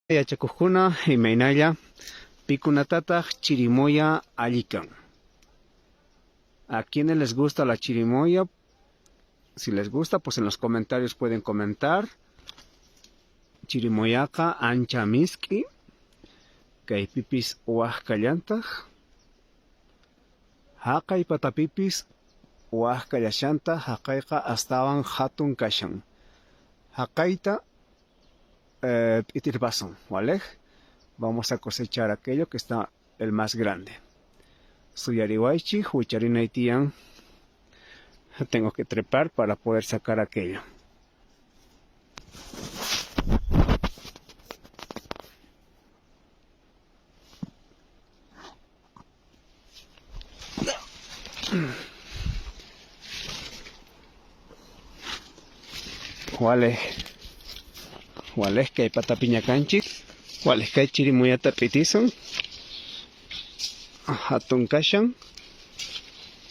Yachakuqkuna imaynalla pikunatataq chirimoya allikan. ¿A quienes les gusta la chirimoya? Si les gusta, pues en los comentarios pueden comentar. Chirimoyaqa ancha misk'i, kaypipis waqkallantaq, haqay patapipis waqkallashantaq, haqayqa astawan hatun kashan. Haqayta p'itirpasun, ¿vale? Vamos a cosechar aquello que está el más grande. Suyariwaychik, wicharinay tiyan. Tengo que trepar para poder sacar aquello. Walej, walej kay patapiña kanchik, walej kay chirimuyata p'itisun, hatun kashan.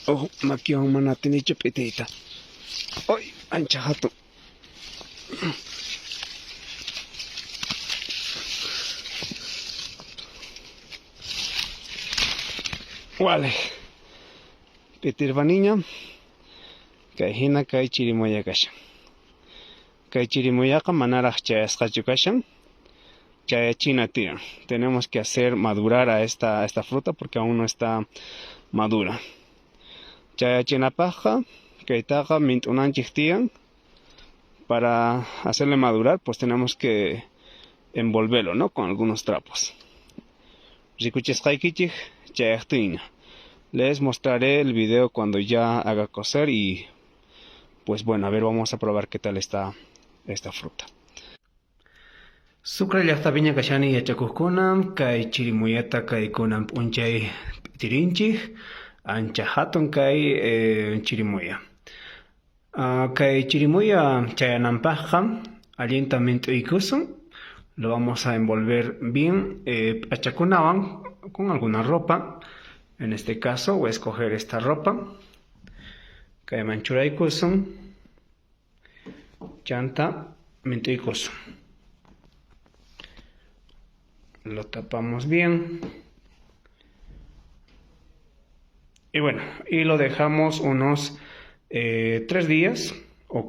Oh, makiwan mana atinichu p'itiyta. Ay, ancha hatun. Walej, p'itirpaniña, kay hina kay chirimoya kashan. Kay chirimoyaqa manaraq chayasqachu kashan, chayachina tiyan. Tenemos que hacer madurar a esta fruta porque aún no está madura. Chayachinapaqqa kaytaqa mint'unanchik tiyan. Para hacerle madurar, pues tenemos que envolverlo, ¿no? Con algunos trapos. Rikuchisqaykichik chayaqtinña. Les mostraré el video cuando ya haga cocer y pues bueno, a ver, vamos a probar qué tal está esta fruta. Sucre llaqtapiña kashani yachakuqkuna, kay chirimuyata kaykunan p'unchay p'itirinchik, ancha hatun kay chirimuya. Kay chirimuya chayananpaqqa allinta mint'uykusun, lo vamos a envolver bien p'achakunawan con alguna ropa. En este caso voy a escoger esta ropa. Kayman churaykusun, chanta mint'uykusun. Lo tapamos bien. Y bueno, y lo dejamos unos 3 días o 4.